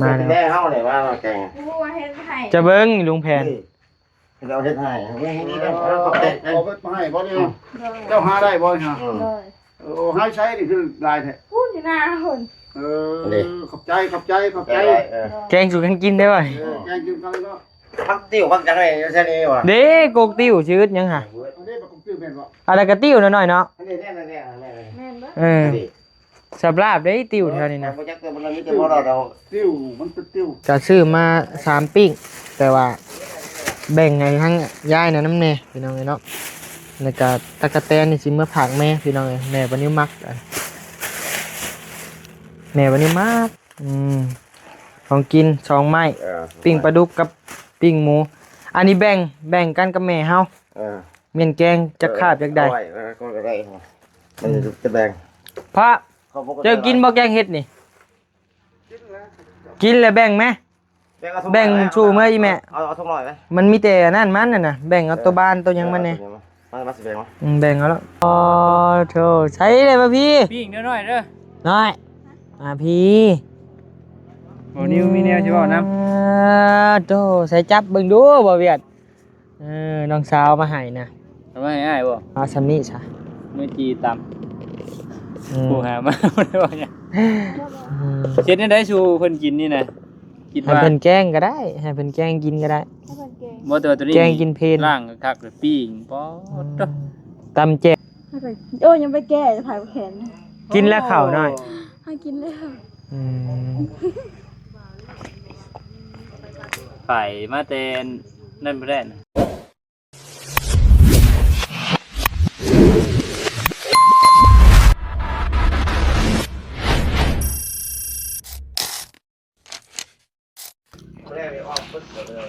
ມາແລ້ວ ແມ່ເຮົານີ້ມາແກງ ບໍ່ຮູ້ວ່າເຮັດໃຫ້ ຈະເບິ່ງລຸງແຜນ ນີ້ເຂົາເຈົ້າເຮັດໃຫ້ ເບິ່ງນີ້ເດີ ເອົາເອົາໄປໃຫ້ບໍ່ນີ້ ເຈົ້າຫາໄດ້ບໍ່ນີ້ ໂດຍ ໂອ້ ໃຫ້ໃຊ້ນີ້ຄືຫຼາຍແທ້ ພຸ້ນຢູ່ໜ້າພຸ້ນ ເອີ ນີ້ ຂອບໃຈ ຂອບໃຈ ຂອບໃຈ ເອີ ແກງສູ່ກັນກິນໄດ້ບໍ່ ເອີ ແກງກິນກັນເນາະ ຜັກຕິ້ວ ຜັກຫຍັງນີ້ຢູ່ໃສນີ້ຫວາ ເດ້ ກົກຕິ້ວຊິອຶດຫຍັງຫະ ອັນນີ້ບັກກົກຕິ້ວແມ່ນບໍ່ ອັນນັ້ນກະຕິ້ວນ້ອຍໆເນາະ ອັນນີ້ແນ່ໆໆ ແມ່ນບໍ່ ເອີ ນີ້ ສຳລາບເດ້ຕິ້ວແຖວນີ້ນະ ບໍ່ຈັກ ແຕ່ມັນມີແຕ່ບໍ່ລອດເອົາ ຕິ້ວ ມັນເປັນຕິ້ວ ກະຊື້ມາສາມປີ້ງ ແຕ່ວ່າແບ່ງໃຫ້ທາງຍາຍນະນຳແດ່ພີ່ນ້ອງເອີຍເນາະ ແລ້ວກະຕັກກະແຕນນີ້ຊິເມືອຝາກແມ່ພີ່ນ້ອງເອີຍ ແມ່ປານິວມັກ ແມ່ປານິວມັກ ອືມ ຂອງກິນສອງໄມ້ ເອີ ປີ້ງປາດຸກກັບປີ້ງໝູ ອັນນີ້ແບ່ງ ແບ່ງກັນກັບແມ່ເຮົາ ເອີ ແມ່ນແກງຈັກຄາບຈັກໃດ ເອີ ເອົາໄວ້ ເອີ ກໍໄດ້ ມັນຈະແບ່ງ ພະ ເຈົ້າກິນບໍ່ແກງເຫັດນີ້ ກິນແລ້ວແບ່ງແມ ແບ່ງເອົາຖົງ ແບ່ງ ນ້ອຍໄວ້ ສູ່ເມືອອີ່ແມ່ ເອົາ ເອົາຖົງນ້ອຍໄວ້ ມັນມີແຕ່ອັນນັ້ນມັນຫັ້ນນະ ແບ່ງເອົາ ເອີ ໂຕບ້ານໂຕຫຍັງມັນແດ່ ເອີ ເອົາໂຕນີ້ມາ ມາ ມາຊິແບ່ງມາ ອືມ ແບ່ງເອົາແລ້ວ ອໍ ໂທ້ ໃສ່ເດ້ບໍ່ພີ່ ປີ້ງນ້ອຍໆເດີ ນ້ອຍ ອ່າ ພີ່ ບໍ່ນິວມີແນວຊິເວົ້ານຳ ອ່າ ໂທ້ ໃສ່ຈັບເບິ່ງດູບໍ່ວຽດ ເອີ ນ້ອງສາວເອົາມາໃຫ້ນະ ເອົາມາໃຫ້ອ້າຍບໍ່ ເອົາສ່ຳນີ້ຊະ ມື້ຈີ່ຕຳ ອືມ ຜູ້ຫາມາບໍ່ໄດ້ເວົ້າຫຍັງ ອືມ ເຮັດແນວໃດສູ່ເພິ່ນກິນນີ້ນະ ຄິດວ່າ ໃຫ້ເພິ່ນແກງກໍໄດ້ ໃຫ້ເພິ່ນແກງກິນກໍໄດ້ ໃຫ້ເພິ່ນແກງ ບໍ່ ແຕ່ວ່າໂຕນີ້ແກງກິນເພນ ລ້າງຄັກໆ ປີ້ງ ປອດ ອືມ ຕຳແຈ່ວ ໂອ້ຍ ຍັງໄປແກ້ ພາຍແຂນ ກິນແລ້ວເຂົ້ານ້ອຍ ຫາກິນແລ້ວ ອືມ ໄປມາແຕ່ນັ້ນບໍ່ໄດ້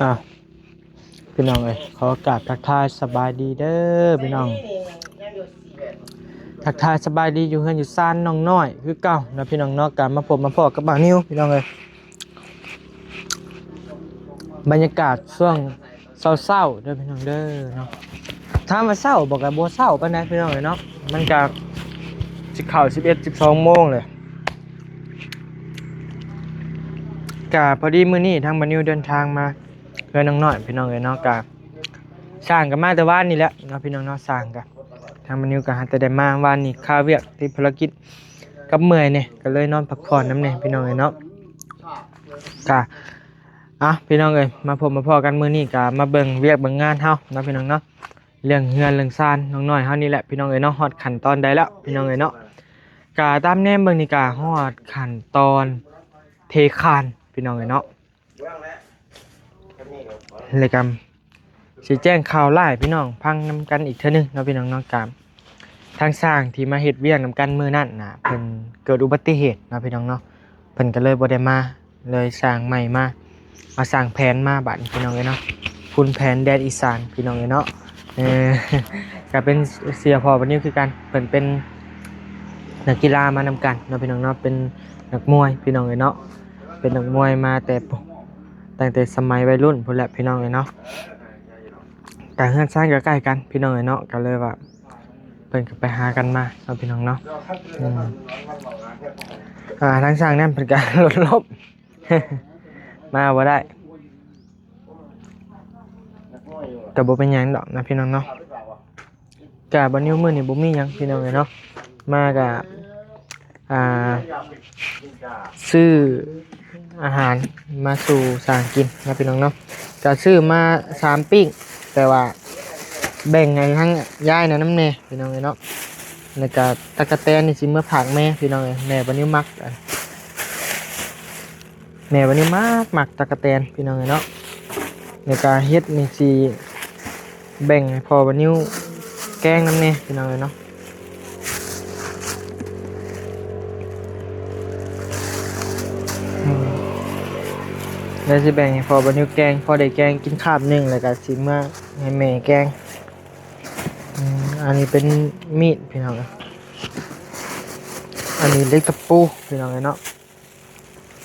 ອ້າວ ພີ່ນ້ອງເອີຍ ຂໍກາບທັກທາຍສະບາຍດີເດີພີ່ນ້ອງ ທັກທາຍສະບາຍດີຢູ່ເຮືອນຢູ່ຊານນ້ອງນ້ອຍຄືເກົ່າເນາະ ພີ່ນ້ອງເນາະ ກະມາພົບມາພໍ້ກັບບ່າວນິວ ພີ່ນ້ອງເອີຍ ບັນຍາກາດຊ່ວງ ເຊົ້າໆເດີພີ່ນ້ອງເດີເນາະ ຖາມວ່າເຊົ້າບໍ່ ກະບໍ່ເຊົ້າປານໃດພີ່ນ້ອງເອີຍເນາະ ມັນກະຊິເຂົ້າສິບເອັດ ສິບສອງໂມງແລ້ວ ກະພໍດີມື້ນີ້ທາງບ່າວນິວເດີນທາງມາເຮືອນນ້ອງນ້ອຍພີ່ນ້ອງເອີຍເນາະ ກະຊ່າງກະມາແຕ່ວານນີ້ແຫຼະເນາະ ພີ່ນ້ອງເນາະ ຊ່າງກະ ທາງບ່າວນິວກະຫາແຕ່ໄດ້ມາວານນີ້ ຄາວຽກຕິດພາລະກິດກັບເມື່ອຍແດ່ ກະເລີຍນອນພັກຜ່ອນນຳແດ່ພີ່ນ້ອງເອີຍເນາະ ກະ ອ່ະ ພີ່ນ້ອງເອີຍ ມາພົບມາພໍ້ກັນມື້ນີ້ກະມາເບິ່ງວຽກເບິ່ງງານເຮົາເນາະ ພີ່ນ້ອງເນາະ ເລື່ອງເຮືອນເລື່ອງຊານນ້ອງນ້ອຍເຮົານີ້ແຫຼະ ພີ່ນ້ອງເອີຍເນາະ ຮອດຂັ້ນຕອນໃດແລ້ວ ພີ່ນ້ອງເອີຍເນາະ ກະຕາມແນມເບິ່ງນີ້ກະຮອດຂັ້ນຕອນເທຄານ ພີ່ນ້ອງເອີຍເນາະ ແລ້ວກະຊິແຈ້ງຂ່າວຮ້າຍໃຫ້ພີ່ນ້ອງຟັງນຳກັນອີກເທື່ອໜຶ່ງເນາະ ພີ່ນ້ອງເນາະ ກະ ທາງຊ່າງທີ່ມາເຮັດວຽກນຳກັນມື້ນັ້ນນະ ເພິ່ນເກີດອຸບັດຕິເຫດເນາະ ພີ່ນ້ອງເນາະ ເພິ່ນກະເລີຍບໍ່ໄດ້ມາ ເລີຍສ້າງໃໝ່ມາ ເອົາສ້າງແຜນມາບາດນີ້ພີ່ນ້ອງເອີຍເນາະ ຂຸນແຜນແດນອີສານພີ່ນ້ອງເອີຍເນາະ ເອີ ກະເປັນເສຍພໍ່ປານິວຄືກັນ ເພິ່ນເປັນນັກກິລາມານຳກັນເນາະ ພີ່ນ້ອງເນາະ ເປັນນັກມວຍພີ່ນ້ອງເອີຍເນາະ ເປັນນັກມວຍມາແຕ່ ຕັ້ງແຕ່ສະໄໝໄວລຸ້ນພຸ້ນແຫຼະພີ່ນ້ອງເອີຍເນາະ ກະເຮືອນຊານກະໃກ້ກັນພີ່ນ້ອງເອີຍເນາະ ກະເລີຍວ່າ ເພິ່ນກະໄປຫາກັນມາເນາະ ພີ່ນ້ອງເນາະ ອືມ ອ່າ ທາງຊ່າງນັ້ນເພິ່ນກະລົດລົ້ມ ມາບໍ່ໄດ້ ກະບໍ່ເປັນຫຍັງດອກນະ ພີ່ນ້ອງເນາະ ກະບ່າວນິວມື້ນີ້ບໍ່ມີຫຍັງພີ່ນ້ອງເອີຍເນາະ ມາກະ ອ່າ ຊື້ອາຫານມາສູ່ຊ່າງກິນເນາະ ພີ່ນ້ອງເນາະ ກະຊື້ມາສາມປີ້ງ ແຕ່ວ່າແບ່ງໃຫ້ທາງຍາຍນະນຳແດ່ພີ່ນ້ອງເອີຍເນາະ ແລ້ວກະຕັກກະແຕນນີ້ຊິເມືອຝາກແມ່ພີ່ນ້ອງເອີຍ ແມ່ບ່າວນິວມັກ ແມ່ບ່າວນິວມັກ ມັກຕັກກະແຕນພີ່ນ້ອງເອີຍເນາະ ແລ້ວກະເຫັດນີ້ຊິແບ່ງໃຫ້ພໍ່ບ່າວນິວແກງນຳແດ່ພີ່ນ້ອງເອີຍເນາະ ອືມ ແລ້ວຊິແບ່ງໃຫ້ພໍ່ບ່າວນິວແກງ ພໍໄດ້ແກງກິນຄາບໜຶ່ງ ແລ້ວກະຊິເມືອໃຫ້ແມ່ແກງ ອືມ ອັນນີ້ເປັນມີດພີ່ນ້ອງເອີຍ ອັນນີ້ເຫຼັກຕະປູພີ່ນ້ອງເອີຍເນາະ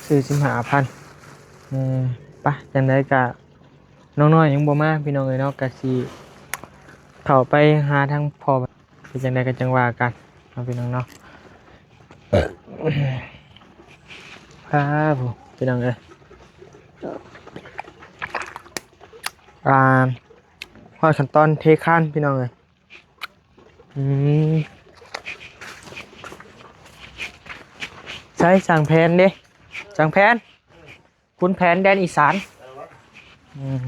ຊື້ສິບຫ້າພັນ ເອີ ປະ ຈັ່ງໃດກະ ນ້ອງນ້ອຍຍັງບໍ່ມາພີ່ນ້ອງເອີຍເນາະ ກະຊິເຂົ້າໄປຫາທາງພໍ່ ເປັນຈັ່ງໃດກະຈັ່ງວ່າກັນເນາະ ພີ່ນ້ອງເນາະ ພາ ພີ່ ພີ່ນ້ອງເອີຍ ອ່າ ຮອດຂັ້ນຕອນເທຄານພີ່ນ້ອງເອີຍ. ອືມ ໃສຊ່າງແຜນເດ້ ຊ່າງແຜນ ຂຸນແຜນແດນອີສານ. ອືມ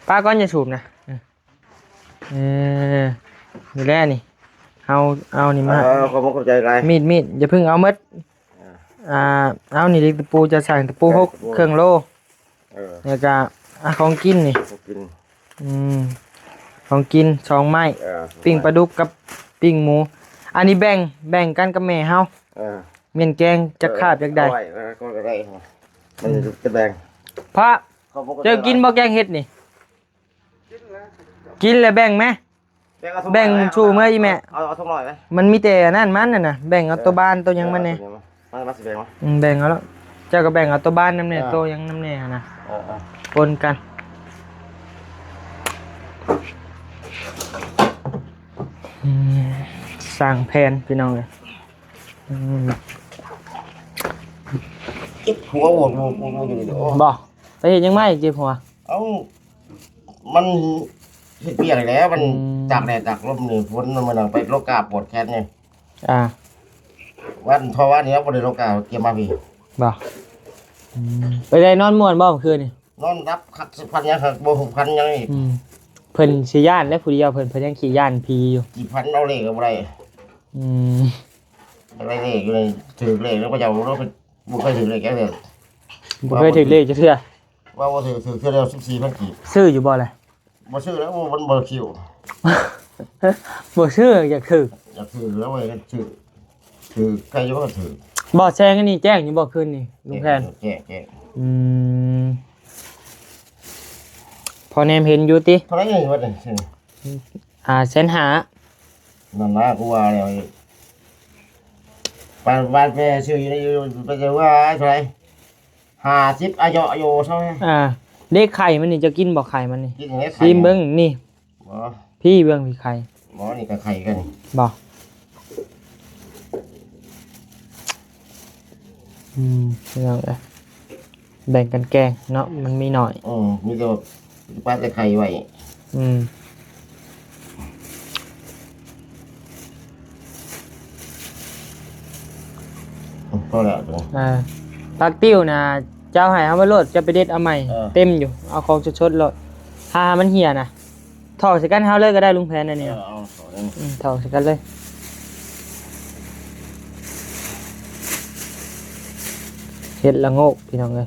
ປາກ່ອນ ຢ່າສູບນະ. ເອີ ນີ້ແຫຼະນີ້ ເຮົາເອົານີ້ມາ ເອີ ຂອບໃຈຫຼາຍ ມີດ ມີດ ຢ່າເພິ່ງເອົາໝົດ. ອ່າ ເອົານີ້ ຕະປູຈະສ້າງ ຕະປູຫົກ ເອີ ເຄື່ອງໂລ. ເອີ ແລ້ວກະ ອ່າ ຂອງກິນນີ້ ຂອງກິນ ອືມ ຂອງກິນສອງໄມ້ ເອີ ປີ້ງປາດຸກກັບປີ້ງໝູ. ອັນນີ້ແບ່ງ ແບ່ງກັນກັບແມ່ເຮົາ ເອີ ແມ່ນແກງຈັກຄາບຈັ່ງໃດ ເອົາໄວ້ ເອີ ກໍໄດ້ ມັນຈະແບ່ງ. ພະ ເຈົ້າກິນບໍ່ແກງເຫັດນີ້? ກິນແລ້ວແບ່ງແມ ແບ່ງເອົາ ແບ່ງສູ່ເມືອອີແມ່ ເອົາ ເອົາຖົງໜ້ອຍໄປ ມັນມີແຕ່ອັນນັ້ນມັນຫັ້ນນະ ແບ່ງເອົາ ເອີ ໂຕບານໂຕຫຍັງມັນແດ່. ເອີ ເອົາໂຕຫຍັງມາ ມາ ມາ ຊິແບ່ງມາ ອືມ ແບ່ງເອົາໂລດ ເຈົ້າກໍແບ່ງເອົາໂຕບານນຳແດ່ ເອີ ໂຕຫຍັງນຳແດ່ຫັ້ນນະ ເອີ ເອີ ປົນກັນ. ອືມ ສ້າງແຜນພີ່ນ້ອງເອີຍ. ອືມ ເຈັບຫົວ ໂອ້ ໂອ້ ໂອ້ ໂອ້ ຢູ່ນີ້ ໂອ້ ບໍ່ ໄປເຮັດຫຍັງມາອີກ ເຈັບຫົວ? ເອົ້າ ມັນເຮັດວຽກແລ້ວ ມັນ ອືມ ຕາກແດດຕາກລົມນີ້ ຝົນ ມື້ນັ້ນໄປໂລກາ ປວດແຂນນີ້. ອ່າ ວັນ ເພາະວ່ານີ້ບໍ່ໄດ້ໂລກາ ກຽມມາພີ້ ບໍ່? ອືມ ເປັນໃດ ນອນມ່ວນບໍ່ມື້ຄືນນີ້? ນອນຫຼັບຄັກ ຊິຝັນຫຍັງຄັກ ບໍ່ຮູ້ຝັນຫຍັງອີກ. ອືມ ເພິ່ນຊິຢ້ານແຫຼະ ຜູ້ດຽວເພິ່ນ ເພິ່ນຍັງຂີ້ຢ້ານຜີຢູ່ ຊິຝັນເອົາເລກກໍບໍ່ໄດ້. ອືມ ຢາກໄດ້ເລກຢູ່ນີ້ ຖືກເລກແລ້ວ ເຂົາເຈົ້າ ເຮົາບໍ່ເຄີຍຖືກເລກຈັກເທື່ອ ບໍ່ເຄີຍຖືກເລກຈັກເທື່ອ. ວ່າບໍ່ຖືກ ຖືກເທື່ອດຽວສິບສີ່ພັນກີບ. ຊື້ຢູ່ບໍ່ລະ? ບໍ່ຊື້ແລ້ວ ໂອ້ ມັນບໍ່ຄິວ ບໍ່ຊື້ ຢາກຖືກ ຢາກຖືກແລ້ວເວີ້ຍ ຖືກ ຖືກໃກ້ຢູ່ ບໍ່ຖືກ. ບໍ່ ແສງອັນນີ້ແຈ້ງຢູ່ບໍ່ຄືນນີ້ ລຸງແພນ? ແຈ້ງ ແຈ້ງ ແຈ້ງ. ອືມ ພໍແນມເຫັນຢູ່ຕິ? ເທົ່າໃດນີ້ ວັດນີ້? ອ່າ ແສນຫ້າ. ນັ້ນລະ ກູວ່າແລ້ວ ປານ ປານແປຊື້ຢູ່ໃນ ໄປເຈົ້າວ່າເທົ່າໃດ? ຫ້າສິບ ອາຍຸ ອາຍຸເທົ່າໃດ? ອ່າ ເດ້ ໄຂ່ມັນນີ້ ເຈົ້າກິນບໍ່ ໄຂ່ມັນນີ້? ກິນແລ້ວ ຊີມເບິ່ງນີ້. ບໍ່ ພີ້ເບິ່ງ ພີ້ໄຂ່. ບໍ່ ນີ້ກໍໄຂ່ກັນ. ບໍ່ ອືມ ພີ່ນ້ອງເອີຍ ແບ່ງກັນແກງເນາະ ມັນມີໜ້ອຍ. ເອີ ມີແຕ່ວ່າປາແຕ່ໄຂ່ໄວ້. ອືມ ພໍແລ້ວ. ອ່າ ຜັກຕິ້ວນະ ເຈົ້າໃຫ້ເຮົາໄວ້ໂລດ ເຈົ້າໄປເດັດເອົາໃໝ່. ເອີ ເຕັມຢູ່ ເອົາຂອງສົດໆໂລດ ຖ້າມັນເຫ່ຍນະ. ຖອກໃສ່ກັນເຮົາເລີຍກໍໄດ້ ລຸງແພນ ອັນນີ້. ເອີ ເອົາຖອກໃສ່ກັນ ອືມ ຖອກໃສ່ກັນເລີຍ. ເຫັດລະໂງກ ພີ່ນ້ອງເອີຍ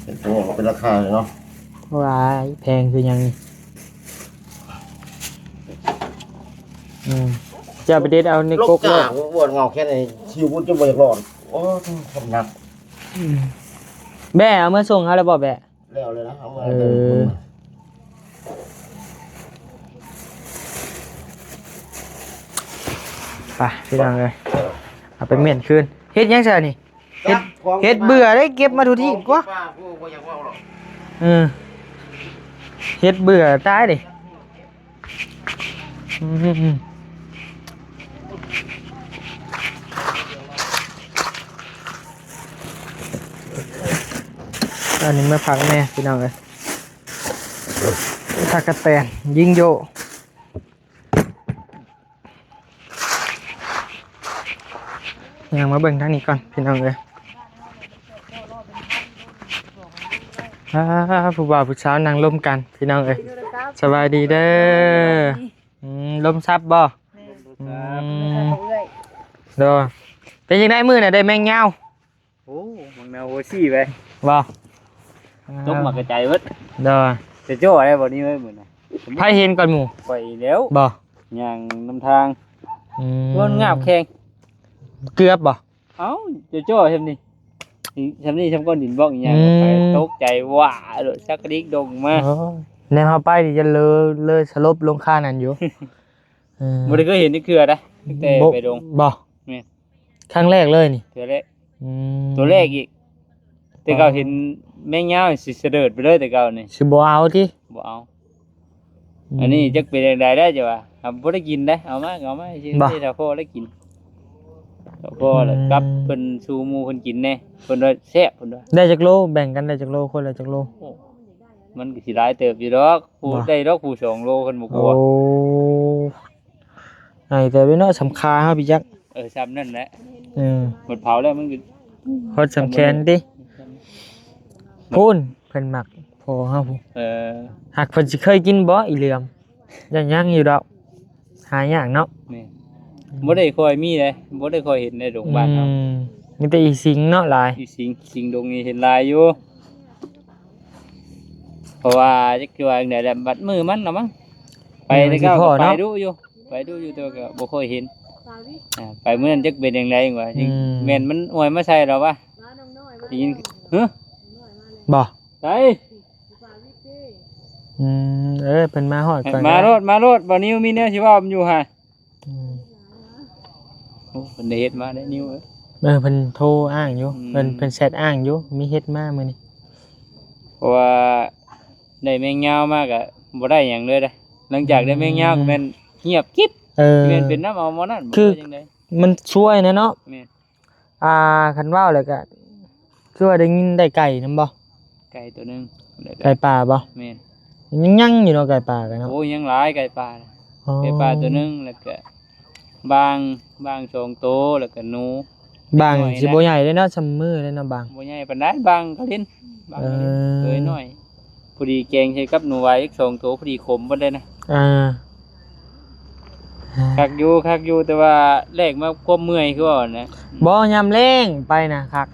ເຫັດລະໂງກເປັນລາຄາເນາະ. ວ້າຍ ແພງຄືຫຍັງນີ້. ອືມ ເຈົ້າໄປເດັດເອົາໃນກົກໂລດ. ລາຄາບໍ່ເຫງົາແຄ່ນີ້ ຊິຢູ່ພຸ້ນຈົນບໍ່ຢາກລອດ. ໂອ້ ຄວາມໜັກ. ອືມ ແບ້ເອົາມາສົ່ງເຮົາແລ້ວບໍ່ແບ້? ແລ້ວເລີຍນະ ເອົາມາ. ເອີ ໄປພີ່ນ້ອງເອີຍ ເອົາໄປມ້ຽນຄືນ. ເຮັດຫຍັງຊະນີ້? ເຮັດ ເຮັດເບື່ອໄດ້ ເກັບມາທຸທີບກວ່າ. ເອີ ເຮັດເບື່ອຕາຍເດ້. ອືມ ອັນນີ້ມາພັກແນ່ພີ່ນ້ອງເອີຍ ຕັກກະແຕນຍິງໂຢ. ຍ່າງມາເບິ່ງທາງນີ້ກ່ອນພີ່ນ້ອງເອີຍ. ອ່າ ຜູ້ບ່າວຜູ້ສາວນັ່ງລົມກັນພີ່ນ້ອງເອີຍ. ສະບາຍດີເດີ. ອືມ ລົມຊັບບໍ່? ແມ່ນ ອືມ ເປັນຈັ່ງໃດມື້ນີ້ ໄດ້ແມງຍາວ? ໂອ້ ມັນແນວໂຫຊີ້ໄປບໍ່? ຕົກໝາກກະໄຈເບິດ. ໂດຍ ຈະຈ່ອໄດ້ບໍ່ນີ້ເວີ້ຍມື້ນະ? ໃຜເຫັນກ່ອນໝູ່? ຂ້ອຍແລ້ວບໍ່? ຍ່າງນຳທາງ ອືມ ມັນງາບແຂງ ເກືອບບໍ່? ເອົ້າ ຈະຈ່ອຊ່ຳນີ້ ຊ່ຳນີ້ ຊ່ຳກ້ອນດິນບລັອກອີຫຍັງ ອືມ ໄປຕົກໃຈຫວ້າໂລດ ຊັກກະດິກດົງມາ. ໂອ້ ແນວເຮົາໄປນີ້ຈະເລີ ເລີສະຫຼົບລົງຄານັ້ນຢູ່. ເອີ ບໍ່ໄດ້ເຄີຍເຫັນຈັກເທື່ອນະ ຕັ້ງແຕ່ໄປດົງ. ບໍ່? ແມ່ນ ຄັ້ງແລກເລີຍນີ້ ເທື່ອແລກ. ອືມ ຕົວແລກອີກ ແຕ່ເກົ່າເຫັນແມງຍາວຊິສະເດີດໄປເລີຍ ແຕ່ເກົ່ານີ້ ຊິບໍ່ເອົາຕິ? ບໍ່ເອົາ. ອືມ ອັນນີ້ຈັກເປັນຈັ່ງໃດໄດ້ ຈະວ່າ ຫາບໍ່ໄດ້ກິນໄດ້ ເອົາມາກໍເອົາມາຊື່ໆ ຖ້າພໍໄດ້ກິນ ຖ້າພໍແລ້ວ ອືມ ກັບເພິ່ນສູ່ໝູ່ເພິ່ນກິນແດ່ ເພິ່ນວ່າແຊບ ເພິ່ນວ່າ. ໄດ້ຈັກໂລ? ແບ່ງກັນໄດ້ຈັກໂລ? ຄົນລະຈັກໂລ? ໂອ້ ມັນກໍຊິຫຼາຍເຕີບຢູ່ດອກ ຜູ້ ບໍ່ ໄດ້ດອກຜູ້ສອງໂລ ຄັນບໍ່ກົວ. ໂອ້ ໃຫຍ່ເຕີບເດ້ເນາະ ສ່ຳຄາເຮົາ ພີ່ຈັກ. ເອີ ສ່ຳນັ້ນແຫຼະ. ເອີ ໝົດເຜົາແລ້ວ ມັນກໍຮອດສ່ຳແຂນຕິ. ພຸ້ນ ເພິ່ນມັກພໍ່ເຮົາ. ເອີ ຫາກເພິ່ນຊິເຄີຍກິນບໍ່ ອີເຫຼືອມ? ຍັງ ຍັງຢູ່ດອກ ຫາຍາກເນາະ. ແມ່ນ ບໍ່ໄດ້ຄ່ອຍມີເດ້ ບໍ່ໄດ້ຄ່ອຍເຫັນໃນດົງບ້ານເຮົາ. ອືມ ມີແຕ່ອີສິງເນາະຫຼາຍ. ອີສິງ ສິງດົງນີ້ເຫັນຫຼາຍຢູ່ ເພາະວ່າຈັກຊິວ່າຈັ່ງໃດແຫຼະ ບັດມື້ມັນລະມັງ. ໄປແຕ່ເກົ່າກໍໄປດຸຢູ່ ໄປດຸຢູ່ ແຕ່ວ່າກໍບໍ່ຄ່ອຍເຫັນ. ອ່າ ໄປມື້ນັ້ນຈັກເປັນຈັ່ງໃດຫວາ ອືມ ແມ່ນມັນອວຍມາໃສ່ລະວະ ໄດ້ຍິນ. ຮະ ບໍ່ ໃສ? ອືມ ເອີ ເພິ່ນມາຮອດກ່ອນ ມາໂລດ ມາໂລດ ບ່າວນິວມີແນວຊິເວົ້ານຳຢູ່ຫາ. ອືມ ໂອ້ ເພິ່ນໄດ້ເຮັດມາໄດ້ນິວເອີຍ. ເອີ ເພິ່ນໂທອ້າງຢູ່ ອືມ ເພິ່ນ ເພິ່ນແຊັດອ້າງຢູ່ ມີເຮັດມາມື້ນີ້. ເພາະວ່າໄດ້ແມງຍາວມາກະບໍ່ໄດ້ຫຍັງເລີຍເດ້. ຫຼັງຈາກໄດ້ແມງຍາວ ອືມ ກໍແມ່ນງຽບກິບ. ເອີ ແມ່ນເປັນນຳເອົາໝໍນັ້ນ ຄື ບໍ່ຈັ່ງໃດ ມັນຊວຍນະເນາະ. ແມ່ນ ອ່າ ຄັນເວົ້າແລ້ວກະ ຄືວ່າໄດ້ຍິນໄດ້ໄກ່ນຳບໍ່? ໄກ່ໂຕໜຶ່ງ ແລ້ວກະໄກ່ປ່າບໍ່? ແມ່ນ ຍັງ ຍັງຢູ່ເນາະ ໄກ່ປ່າກະເນາະ. ໂອ້ ຍັງຫຼາຍໄກ່ປ່າ. ອໍ ໄກ່ປ່າໂຕໜຶ່ງ ແລ້ວກະບາງ ບາງສອງໂຕ ແລ້ວກະໜູ. ບາງ ເດັກນ້ອຍ ຊິບໍ່ໃຫຍ່ເດ້ເນາະ ຊ່ຳມືເດ້ເນາະ ບາງ ບໍ່ໃຫຍ່ປານໃດ. ບາງກະຫຼິ້ນ ບາງກະຫຼິ້ນ ເອີ ໂຕນ້ອຍ. ພໍດີແກງໃສ່ກັບໜູຫວາຍອີກສອງໂຕ ພໍດີຂົມເບິດເລີຍນະ. ອ່າ ຄັກຢູ່ ຄັກຢູ່ ແຕ່ວ່າແລກມາຄວາມເມື່ອຍຄືວ່ານະ. ບໍ່ ຍາມແລງໄປນະຄັກ.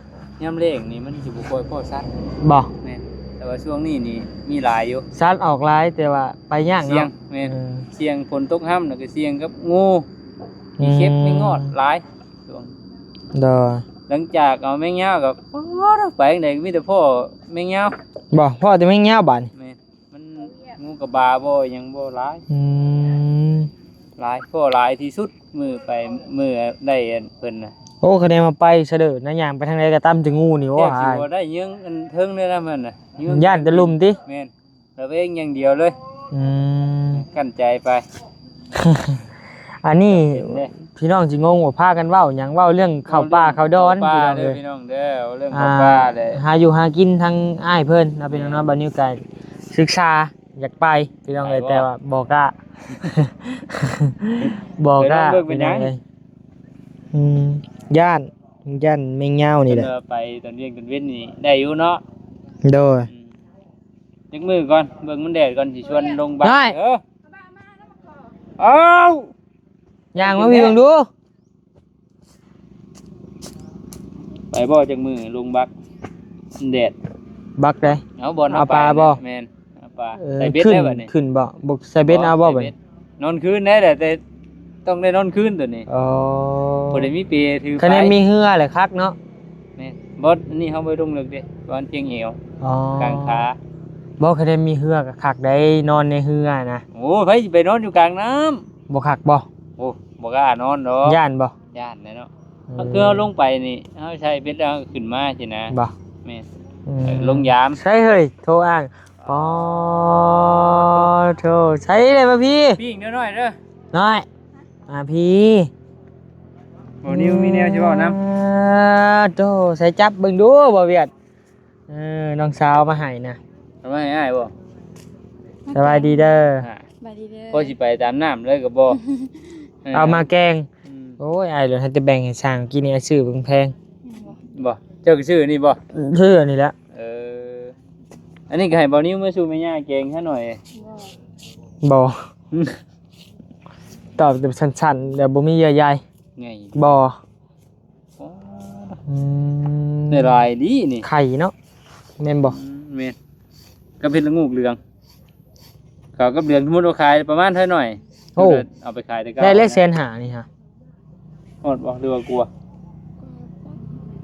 ຍາມແລງນີ້ມັນຊິບໍ່ຄ່ອຍພໍ້ສັດ. ບໍ່ ແມ່ນ ແຕ່ວ່າຊ່ວງນີ້ນີ້ມີຫຼາຍຢູ່ ສັດອອກຫຼາຍ ແຕ່ວ່າໄປຍາກເນາະ. ສ່ຽງ ແມ່ນ ເອີ ສ່ຽງຝົນຕົກຮຳ ແລ້ວກໍສ່ຽງກັບງູ ອືມ ມີເຂັບມີງອດຫຼາຍຊ່ວງ. ໂດຍ ຫຼັງຈາກເອົາແມງຍາວກໍ ໂອ້ ໄປທາງໃດກໍມີແຕ່ພໍ້ແມງຍາວ. ບໍ່ ພໍ້ແຕ່ແມງຍາວບາດນີ້. ແມ່ນ ມັນງູກະບາບໍ່ ຫຍັງບໍ່ຫຼາຍ. ອືມ ຫຼາຍ ພໍ້ຫຼາຍທີ່ສຸດມື້ໄປ ມື້ໄດ້ອັນເພິ່ນນະ. ໂອ້ ຄະແນນວ່າໄປສະເດີນະ ຍ່າງໄປທາງໃດກໍຕຳແຕ່ງູນີ້. ໂອ້ ແທບຊິບໍ່ໄດ້ເຍືອງອັນເທິງເລີຍນະ ມັນນະ ຢ້ານແຕ່ລຸ່ມຕິ. ແມ່ນ ລະເວງຢ່າງດຽວເລີຍ. ອືມ ກັ້ນໃຈໄປ. ອັນນີ້ ເປັນເດ້ ພີ່ນ້ອງຊິງົງວ່າພາກັນເວົ້າຫຍັງ ເວົ້າເລື່ອງເຂົ້າປ່າເຂົ້າດອນ ເວົ້າເລື່ອງເຂົ້າປ່າ ພີ່ນ້ອງເອີຍ ເດີ ພີ່ນ້ອງເດີ ເວົ້າເລື່ອງເຂົ້າປ່າເລີຍ. ອ່າ ຫາຢູ່ຫາກິນທາງອ້າຍເພິ່ນເນາະ ພີ່ນ້ອງເນາະ. ແມ່ນ ບາດນີ້ກະສຶກສາຢາກໄປ ພີ່ນ້ອງເອີຍ ໄປບໍ່? ແຕ່ວ່າບໍ່ກ້າ ບໍ່ກ້າ ໄປລອງເບິ່ງເປັນຫຍັງ ພີ່ນ້ອງເອີຍ. ອືມ ຢ້ານ ຢ້ານແມງຍາວນີ້ແຫຼະ. ເອີ ໄປຕອນວຽງຕອນເວັນນີ້ໄດ້ຢູ່ເນາະ. ໂດຍ ອືມ ຈັກມື້ກ່ອນ ເບິ່ງມັນແດດກ່ອນ ຊິຊວນລົງບັກ. ນ້ອຍ ເອີ ເອົ້າ ຍ່າງມາພີ່ເບິ່ງດູ. ໄປບໍ່ຈັກມື້ລົງບັກ ມັນແດດ. ບັກໃດ? ເອົາ ບ່ອນເຮົາ ເອົາປາ ໄປ ບໍ່? ແມ່ນ ເອົາປາ. ເອີ ໃສ່ເບັດແລ້ວບັດນີ້ ຂຶ້ນບໍ່? ບໍ່ໃສ່ເບັດ ບໍ່ ເອົາບໍ່ບັດນີ້? ນອນຄືນໄດ້ແຫຼະ ແຕ່ຕ້ອງໄດ້ນອນຄືນໂຕນີ້. ອໍ ບໍ່ໄດ້ມີເປຖືໄປ. ຄັນແມ່ນມີເຮືອແຫຼະຄັກເນາະ. ແມ່ນ ບໍ່ ອັນນີ້ເຮົາບໍ່ໄດ້ລົງເລິກເດ້ ປະມານພຽງແອວ. ອໍ ກາງຂາ. ບໍ່ ຄັນແມ່ນມີເຮືອກໍຄັກໄດ໋ ນອນໃນເຮືອນະ. ໂອ້ ໃຜຊິໄປນອນຢູ່ກາງນ້ຳ ບໍ່ຄັກບໍ່? ໂອ້ ບໍ່ກ້ານອນດອກ. ຢ້ານບໍ່? ຢ້ານແຫຼະເນາະ. ອືມ ເຮົາຄືເຮົາລົງໄປນີ້ ເຮົາໃສ່ເບັດແລ້ວເຮົາກໍຂຶ້ນມາຊີ້ນະ. ບໍ່ ແມ່ນ ອືມ ເອີ ລົງຍາມ. ໃສເຮີ້ຍ ໂທອ້າງ. ອໍ ໂທ ໃສເດ້ ມາພີ້ ປີ້ງເດີນ້ອຍເດີ ນ້ອຍ ມາພີ້. ບໍ່ນິວມີແນວຊິເວົ້ານຳ. ອ່າ ໂທ ໃສຈັບເບິ່ງດູ ບໍ່ວຽດ. ເອີ ນ້ອງສາວເອົາມາໃຫ້ນະ. ເອົາມາໃຫ້ອ້າຍບໍ່? ສະບາຍດີເດີ ອ່າ ສະບາຍດີເດີ. ພໍຊິໄປຕາມນ້ຳເລີຍກໍບໍ່ ເອີ ເອົາມາແກງ. ອືມ ໂອ້ຍ ອ້າຍເລີຍໃຫ້ແຕ່ແບ່ງໃຫ້ຊ່າງ ກິນນີ້ອ້າຍຊື້ເບິ່ງແພງ. ແມ່ນບໍ່? ບໍ່ ເຈົ້າກໍຊື້ອັນນີ້ບໍ່? ຊື້ອັນນີ້ແຫຼະ. ເອີ ອັນນີ້ກໍໃຫ້ບ່າວນິວມາສູ່ແມ່ຍ່າແກງຊະໜ້ອຍ. ບໍ່ ບໍ່ ອືມ ຕອບແບບສັ້ນໆ ແບບບໍ່ມີເຍື່ອໃຍ. ໄງ ບໍ່. ອໍ ອືມ ໄດ້ຫຼາຍດີນີ້ ໄຂ່ເນາະ ແມ່ນບໍ່? ອືມ ແມ່ນ ກັບເຫັດລະໂງກເຫຼືອງ ເຂົ້າກັບເດືອນ ສົມມຸດວ່າຂາຍປະມານເທົ່າໃດ? ໂອ້ ເອົາໄປຂາຍແຕ່ເກົ່າ ໄດ້ແລ້ວແສນຫ້ານີ້ຫະ ຮອດບໍ່ ຫຼືວ່າກວ່າ?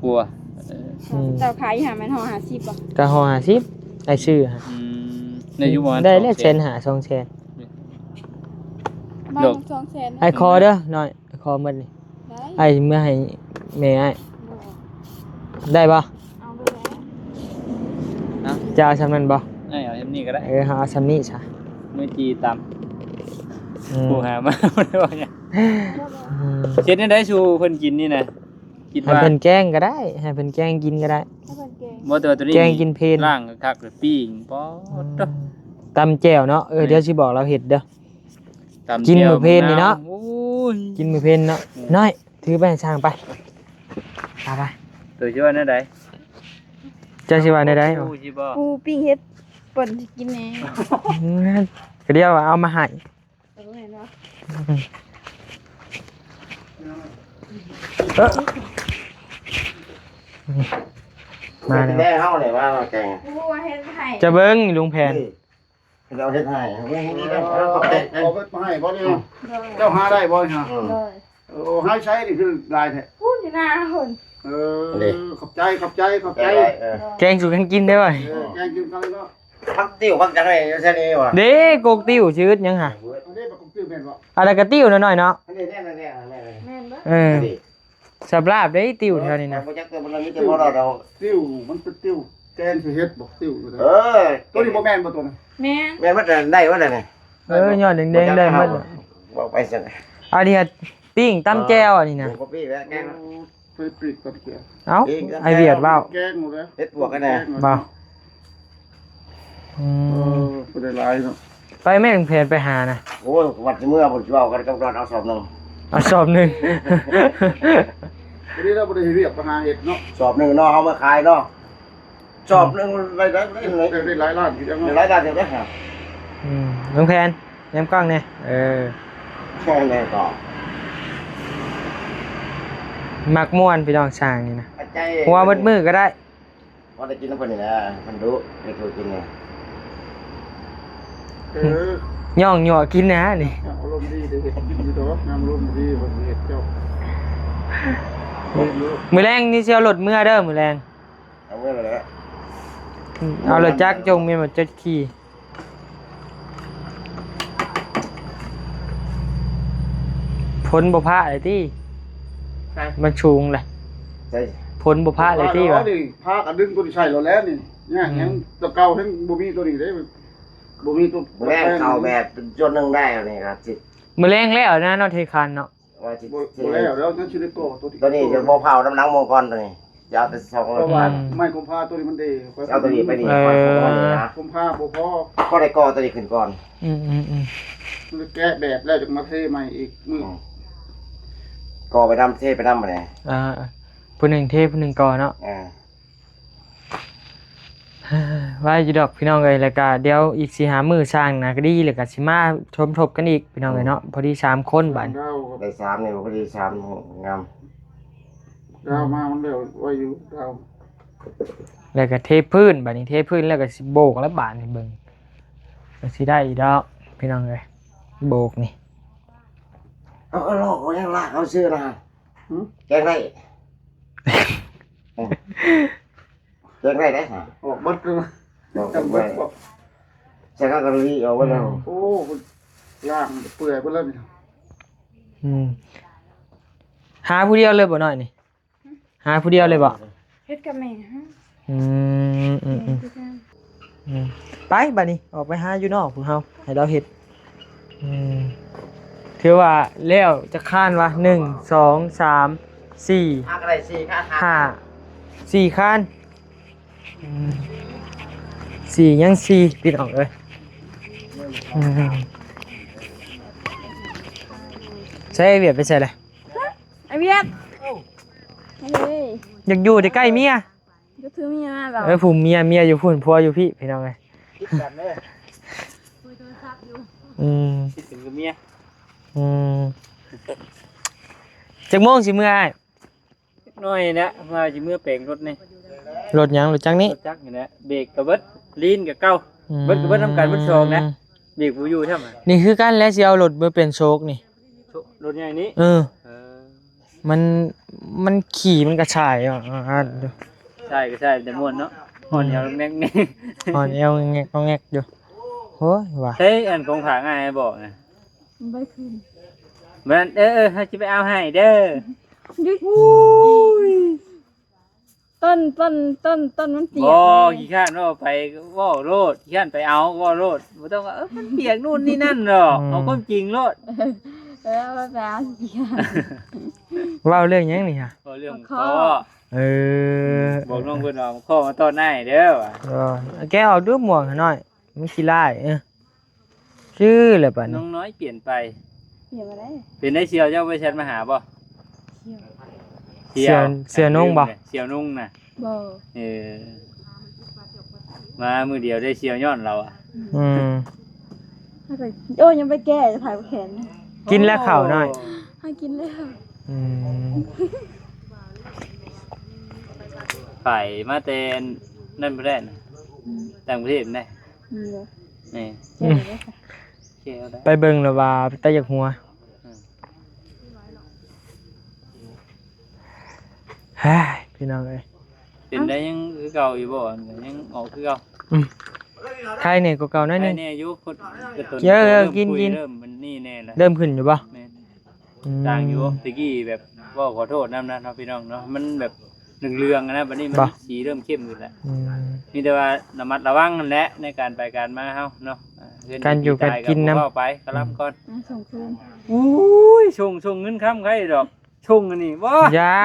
ກວ່າ ເອີ ອືມ ເຈົ້າຂາຍຢູ່ຫັ້ນແມ່ນຫໍ່ຫ້າສິບບໍ່? ກໍຫໍ່ຫ້າສິບ ໄດ້ຊື້ຫະ. ອືມ ໄດ້ຢູ່ປະມານ ໄດ້ແລ້ວແສນຫ້າ ສອງແສນ ດອກ ສອງແສນ ອ້າຍຂໍເດີນ້ອຍ. ຂໍໝົດນີ້ ໄດ້ ອ້າຍເມືອໃຫ້ແມ່ອ້າຍ ບໍ່ ໄດ້ບໍ່? ເອົາໄປແລ້ວ ເອົາ ຈະເອົາສ່ຳນັ້ນບໍ່? ເອີ ເອົາສ່ຳນີ້ກໍໄດ້ ເອີ ເຮົາເອົາສ່ຳນີ້ຊະ ມື້ຈີ່ຕຳ ອືມ ຜູ້ຫາມາບໍ່ໄດ້ວ່າຫຍັງ ອືມ ເຮັດແນວໃດສູ່ເພິ່ນກິນນີ້ນະ ຄິດວ່າ ໃຫ້ເພິ່ນແກງກໍໄດ້ ໃຫ້ເພິ່ນແກງກິນກໍໄດ້ ໃຫ້ເພິ່ນແກງ ບໍ່ ແຕ່ວ່າໂຕນີ້ ແກງກິນເພນ ລ້າງຄັກໆ ແລ້ວປີ້ງ ປອດ ອືມ ໂທ້ ຕຳແຈ່ວເນາະ. ເອີ ແມ່ນ ດຽວຊິບອກລາວເຮັດເດີ ຕຳ ກິນມື້ເພນນີ້ເນາະ ແຈ່ວ ໂອ້ຍ ກິນມື້ເພນເນາະ. ອືມ ນ້ອຍ ຖືໄປໃຫ້ຊ່າງໄປ ໄປໆ. ໂຕຊິວ່າແນວໃດ? ເຈົ້າຊິວ່າແນວໃດ? ປູຊິບໍ່? ປູປີ້ງເຫັດ ເພິ່ນຊິກິນແດ່. ອືມ ກະດຽວເອົາມາໃຫ້. ເອີ ແມ່ນບໍ່? ເອີ ມາແລ້ວ ແມ່ເຮົານີ້ວ່າແກງ ປູວ່າເຮັດໃຫ້ ຈະເບິ່ງລຸງແຜນ ນີ້ ເຂົາເຮັດໃຫ້ ເອົາເຮັດໃຫ້ບໍ່ນີ້? ໂດຍ ເຈົ້າຫາໄດ້ບໍ່ນີ້? ອືມ ໂດຍ ໂອ້ ຫາໃຊ້ນີ້ຄືຫຼາຍແທ້ ພຸ້ນຢູ່ໜ້າພຸ້ນ. ເອີ ນີ້ ຂອບໃຈ ຂອບໃຈ ຂອບໃຈ ເອີ ແກງສູ່ກັນກິນເດີ ເອີ ແກງກິນກັນເນາະ. ຜັກຕິ້ວ ຜັກຫຍັງນີ້ຢູ່ໃສນີ້ຫວາ? ເດ້ ກົກຕິ້ວ ຊິອຶດຫຍັງຫະ? ອັນນີ້ບັກກົກຕິ້ວແມ່ນບໍ່? ອັນນັ້ນກະຕິ້ວນ້ອຍໆເນາະ. ອັນນີ້ແນ່ໆໆໆ ແມ່ນບໍ່? ເອີ ອັນນີ້ ສຳລາບເດ້ຕິ້ວແຖວນີ້ນະ ບໍ່ຈັກ ແຕ່ມັນມີແຕ່ບໍ່ລອດດອກ. ຕິ້ວ ມັນເປັນຕິ້ວແກງໃສ່ເຫັດບໍ່? ຕິ້ວຢູ່ໃດ? ເອີ ໂຕນີ້ບໍ່ແມ່ນບໍ່ໂຕນີ້? ແມ່ນ ແມ່ນໝົດ ໄດ້ໝົດແລ້ວນີ້. ເອີ ຍອດແດງໆ ໄດ້ໝົດ ເວົ້າໄປຊັ້ນ. ອັນນີ້ປີ້ງຕຳແຈ່ວ ເອີ ອັນນີ້ນະ ບໍ່ປີ້ງແລ້ວແກງ ໂອ້ ເຄີຍປີ້ງກັບແຈ່ວ. ເອົ້າ ປີ້ງກັບແຈ່ວ ອ້າຍວຽດເວົ້າ ແກງໝົດເລີຍ ເຮັດປວກກັນແນ່ ບໍ່? ອືມ ເອີ ບໍ່ໄດ້ຫຼາຍເນາະ. ໄປແມ່ນແຜນໄປຫານະ. ໂອ້ຍ ວັດຊິເມືອພຸ້ນ ຊິເວົ້າກັນກັບດອນ ເອົາສອບໜຶ່ງ ເອົາສອບໜຶ່ງ. ພໍດີລາວບໍ່ໄດ້ເຮັດວຽກ ໄປຫາເຫັດເນາະ ສອບໜຶ່ງເນາະ ເອົາມາຂາຍເນາະ. ສອບໜຶ່ງໄດ້ ໄດ້ ໄດ້ ໄດ້ຫຼາຍລ້ານຢູ່ເນາະ ໄດ້ຫຼາຍລ້ານຢູ່ເດ້. ອືມ ລຸງແຜນ ແນມກ້ອງແດ່ ເອີ ແຄ່ແນ່ກໍມັກມ່ວນພີ່ນ້ອງ ຊ່າງນີ້ນະ ຫົວໝົດມື້ກໍໄດ້ ພໍໄດ້ກິນນຳເພິ່ນນີ້ແຫຼະ ມັນດຸ ໄດ້ໂທກິນນີ້. ເອີ ຍ້ອງຍົວະກິນນະນີ້ ຍາມອາລົມດີໄດ້ເຮັດກິນຢູ່ດອກ ຍາມອາລົມບໍ່ດີບໍ່ເຮັດເຈົ້າ. ມື້ແລງນີ້ຊິເອົາລົດເມືອເດີ ມື້ແລງ. ເອົາເມືອແລ້ວແຫຼະ ເອົາລົດຈັກຈົ່ງແມ່ນບໍ່ຈັກຂີ່. ຝົນບໍ່ພາເລີຍຕິ? ໃສ? ມັນສູງແຫຼະ ໃສ? ຝົນບໍ່ພາເລີຍຕິວະ? ພາກໍດຶງຕົວນີ້ໃສ່ໂລດແລ້ວນີ້ ຍາກຫຍັງ ອືມ ຕົວເກົ່າແຮງບໍ່ມີຕົວນີ້ເດ້ ບໍ່ມີຕົວ ມື້ແລງເຂົ້າແບບເປັນສ່ວນໜຶ່ງໄດ້ນີ້ກໍຊິ ມື້ແລງແລ້ວນະເນາະ ເທຄານເນາະ. ວ່າຊິ ບໍ່ ບໍ່ແລ້ວ ແລ້ວຍັງຊິໄດ້ກໍ່ຕົວນີ້ ຕົວນີ້ຈະບໍ່ເຜົານຳຫຼັງໝູ່ກ່ອນ ຕົວນີ້ຈະເອົາແຕ່ສອງ ເພາະວ່າ ອືມ ໄມ້ກຸມພາຕົວນີ້ມັນເດ ຈະເອົາຕົວນີ້ໄປນີ້ ເອີ ກຸມພາບໍ່ພໍ ພໍໄດ້ກໍ່ຕົວນີ້ຂຶ້ນກ່ອນ ອືມໆໆ ມັນແກະແບບແລ້ວຈັ່ງມາເທໃໝ່ອີກມື້ ອືມ ກໍ່ໄປນຳ ເທໄປນຳບັດນີ້ ອ່າ ຜູ້ໜຶ່ງເທຜູ້ໜຶ່ງກໍ່ເນາະ ອ່າ. ໄວ້ຢູ່ດອກພີ່ນ້ອງເອີຍ ແລ້ວກະດຽວອີກສີ່ຫ້າມື້ຊ່າງນະກະດີ ແລ້ວກະຊິມາສົມທົບກັນອີກພີ່ນ້ອງເອີຍເນາະ ພໍດີສາມຄົນບາດນີ້ ໄດ້ສາມນີ້ ພໍດີສາມ ງາມ ດາວມາມັນແລ້ວໄວຢູ່ດາວ ແລ້ວກະເທພື້ນບາດນີ້ ເທພື້ນແລ້ວກະຊິໂບກແລ້ວບາດນີ້ ເບິ່ງກະຊິໄດ້ຢູ່ດອກພີ່ນ້ອງເອີຍ ໂບກນີ້ ເອົາ ເອົາລອກ ເອົາຫຍັງລາກເອົາຊື່ນະ ຫຶ ແກງໄດ້ ອືມ ເຮັດໄດ້ເດ້ ອອກເບິດເລີຍ ອອກເບິດ ໃສ່ກະກະລີອອກເບິດແລ້ວ ໂອ້ ລ້າງເປື່ອຍເບິດແລ້ວນີ້ ອືມ ຫາຜູ້ດຽວເລີຍບໍ່ນ້ອຍນີ້ ຫາຜູ້ດຽວເລີຍບໍ່ ເຮັດກັບແມ່ ອືມ ອືມ ອືມ ແມ່ຄືກັນ ອືມ ໄປບາດນີ້ ອອກໄປຫາຢູ່ນອກພວກເຮົາ ໃຫ້ລາວເຮັດ ອືມ ຖືວ່າແລ້ວຈັກຄານວະ ໜຶ່ງ ສອງ ສາມ ສີ່ ຫາກໍໄດ້ສີ່ຄານ ຫ້າ ສີ່ຄານ ອືມ ສີ່ ຍັງສີ່ ພີ່ນ້ອງເອີຍ ອືມ ໃຊ້ໄອ້ວຽດໄປໃສລະ? ອ້າຍວຽດ ເອີຍ ຢາກຢູ່ແຕ່ໃກ້ເມຍ ກໍຖືເມຍມາແລ້ວ ເອີ ຜູ້ເມຍ ເມຍຢູ່ພຸ້ນ ຜົວຢູ່ພີ້ ພີ່ນ້ອງເອີຍ ຄິດກັນເດີ ຄຸຍໂທລະສັບຢູ່ ອືມ ຄິດເຖິງກັບເມຍ ອືມ ຈັກໂມງຊິເມືອອ້າຍ? ຈັກໜ້ອຍແຫຼະ ວ່າຊິເມືອແປງລົດນີ້ ລົດຫຍັງ? ລົດຈັກນີ້ ລົດຈັກນີ້ແຫຼະ ເບຣກກໍເບິດ ລີນກໍເກົ່າ ອືມ ເບິດກໍເບິດນຳກັນເບິດສອງນະ ເບຣກບໍ່ຢູ່ຊ້ຳ ນີ້ຄືກັນແຫຼະ ຊິເອົາລົດມາເປັນໂຊກນີ້ ໂຊກ ລົດໃຫຍ່ນີ້ ເອີ ເອີ ມັນ ມັນຂີ່ມັນກະສາຍ ສາຍກະສາຍແຕ່ມ່ວນເນາະ ອືມ ອ່ອນແອວແງກ ອ່ອນແອວແງກ ແງກຢູ່ ໂອ້ຍວ່າ ໃຊ້ອັນຂອງຝາກອ້າຍບອກນະ ບໍ່ໄດ້ຄືນ ແມ່ນ ເອີ ເອີ ເຮົາຊິໄປເອົາໃຫ້ເດີ ໂອ້ຍ ຕົ້ນ ຕົ້ນ ຕົ້ນ ຕົ້ນມັນປຽກ ບໍ່ ຂີ້ຄ້ານເວົ້າໄປເວົ້າໂລດ ຂີ້ຄ້ານໄປເອົາເວົ້າໂລດ ບໍ່ຕ້ອງວ່າ ເອີ ມັນປຽກນູ້ນນີ້ນັ້ນດອກ ອືມ ເອົາຄວາມຈິງໂລດ ເອີ ເອົາໄປເອົາຂີ້ຄ້ານ ເວົ້າເລື່ອງຫຍັງນີ້ຫະ? ເວົ້າເລື່ອງ ປາກຄໍ້ ປາກຄໍ້ ເອີ ບອກນ້ອງເພິ່ນວ່າ ຂໍມາຕອນໜ້າເດີວ່າ. ເອີ ແກະອອກດູໝວກໃຫ້ໜ້ອຍ ມັນຂີ້ລ້າຍ. ເອີ ຊື່ແລ້ວບາດນີ້ ນ້ອງນ້ອຍປ່ຽນໄປ. ປ່ຽນມາໄດ້. ເປັນໄດ້ສ່ຽວເຈົ້າບໍ່ແຊັດມາຫາບໍ່? ສ່ຽວ ສ່ຽວ ສ່ຽວນຸ່ງບໍ່? ສ່ຽວນຸ່ງນະ. ບໍ່. ເອີ ມາມື້ດຽວໄດ້ສ່ຽວຍ້ອນລາວອະ. ອືມ ອືມ ໂອ້ຍ ຍັງໄປແກ້ ຈະພາຍແຂນ. ກິນແລ້ວເຂົ້ານ້ອຍ? ໂອ້ ຫາກິນແລ້ວ. ອືມ ໄປມາແຕ່ນັ້ນບໍ່ໄດ້ນະ. ອືມ ຕ່າງປະເທດນະ. ອືມ ນີ້ ອືມ ໂອເຄ ໄປເບິ່ງແລ້ວວ່າຕາຢາກຫົວ. ອືມ ເຮີຍ ພີ່ນ້ອງເອີຍ ເປັນໄດ້ຍັງຄືເກົ່າຢູ່ບໍ່? ຍັງອອກຄືເກົ່າ. ອືມ ໄຄແດ່ກວ່າເກົ່າໜ້ອຍໜຶ່ງ. ໄຄແດ່ຢູ່ ຄົນ ເອີ ເອີ ກິນ ກິນ ເລີ່ມມັນນີ້ແດ່ລະ ເລີ່ມຂຶ້ນຢູ່ບໍ່? ແມ່ນ. ອືມ ຕ່າງຢູ່ ແຕ່ກີ້ແບບ ເວົ້າຂໍໂທດນຳນະເນາະ ພີ່ນ້ອງເນາະ ມັນແບບເຫຼືອງໆນະ ບັດນີ້ມັນ ບໍ່ ສີເລີ່ມເຂັ້ມຂຶ້ນແລ້ວ. ອືມ ມີແຕ່ວ່າລະມັດລະວັງຫັ້ນແຫຼະ ໃນການໄປການມາເຮົາເນາະ. ເອີ ການຢູ່ການກິນນຳ ເວົ້າໄປກະລຳກ່ອນ. ອືມ ສົ່ງຄືນ. ໂອ້ຍ ສົ່ງ ສົ່ງເງິນຄຳໃຄດອກ ສົ່ງອັນນີ້ບໍ່ ຢ່າ.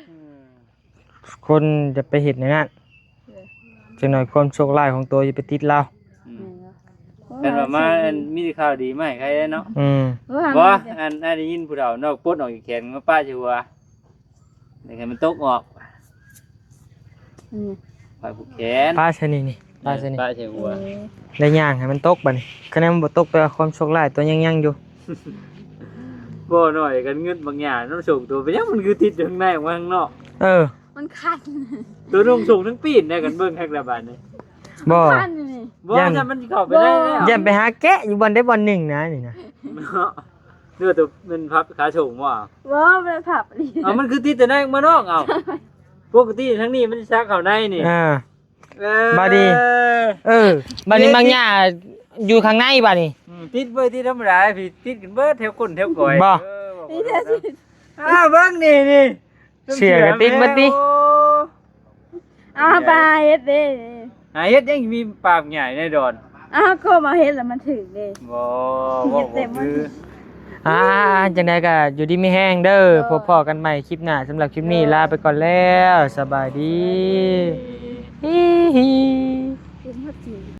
ອືມ ຄົນຈະໄປເຮັດແນວນັ້ນ ເອີ ຈັກໜ້ອຍຄວາມໂຊກຮ້າຍຂອງໂຕຈະໄປຕິດລາວ. ອືມ ແມ່ນບໍ່? ຄັນວ່າມາ ໂອ້ຍ ອັນມີແຕ່ຂ່າວດີມາໃຫ້ໃຄເນາະ. ອືມ ໂອ້ຍ ບໍ່ ອັນ ອັນໄດ້ຍິນຜູ້ເຖົ້ານອກປົດອອກຈາກແຂນມາປະຢູ່ວ່າ ຢາກໃຫ້ມັນຕົກອອກ. ອືມ ປະຜູກແຂນ ປະໃສ່ນີ້ ນີ້ ປະໃສ່ນີ້ ປະໃສ່ຫົວ. ເອີ ແລ້ວຍ່າງໃຫ້ມັນຕົກບາດນີ້ ຄັນມັນບໍ່ຕົກ ແປວ່າຄວາມໂຊກຮ້າຍໂຕຍັງຍັງຢູ່. ບໍ່ໜ້ອຍກັນເງິນບາງຢ່າງນຳສົ່ງໂຕ ເປັນຫຍັງມັນຄືຕິດຢູ່ຂ້າງໃນອອກມາຂ້າງນອກ? ເອີ ມັນຄັນ ໂຕນຸ່ງສົ່ງທັງປີນໄດ້ ກັນເບິ່ງຄັກແລ້ວບາດນີ້. ບໍ່ ມັນຄັນຢູ່ນີ້. ບໍ່ ຢ້ານ ຊັ້ນມັນຊິເຂົ້າໄປໄດ້ແລ້ວ ຢ້ານໄປຫາແກະຢູ່ບ່ອນໃດບ່ອນໜຶ່ງນະນີ້ນະ ເນາະ. ເນື້ອໂຕແມ່ນພັບຂາສົ່ງບໍ່? ບໍ່ ແມ່ນພັບນີ້. ເອົາ ມັນຄືຕິດແຕ່ໃນມານອກ ເອົາ ປົກກະຕິທາງນີ້ມັນຊິສັກເຂົ້າໃນນີ້. ອ່າ ເອີ ບາດນີ້ ເອີ ບາດນີ້ບາງຢ່າງຢູ່ຂ້າງໃນບາດນີ້. ອືມ ຕິດເວີຍ ຕິດທຳມະດາ ພີ້ ຕິດກັນເບິດແຖວກົ້ນແຖວກ້ອຍ. ບໍ່ ເອີ ບໍ່ ນີ້ແຫຼະ ອ່າ ເບິ່ງນີ້ ນີ້ ເສື້ອກະຕິດໝົດຕິ. ໂອ້ ເອົາ ໄປຫາເຮັດເດ້. ຫາເຮັດຫຍັງ ມີປາກໃຫຍ່ໃນດອນ. ເອົາ ກໍມາເຮັດແລ້ວມັນຖືກເດ້. ບໍ່ ເຮັດເຕັມ ບໍ່ຄື ອ່າ ຈັ່ງໃດກໍຢູ່ດີມີແຮງເດີ. ເອີ ພົບພໍ້ກັນໃໝ່ຄລິບໜ້າ. ສຳລັບຄລິບນີ້ ເອີ ລາໄປກ່ອນແລ້ວ. ສະບາຍດີ. ສະບາຍດີ. ຮີໆ.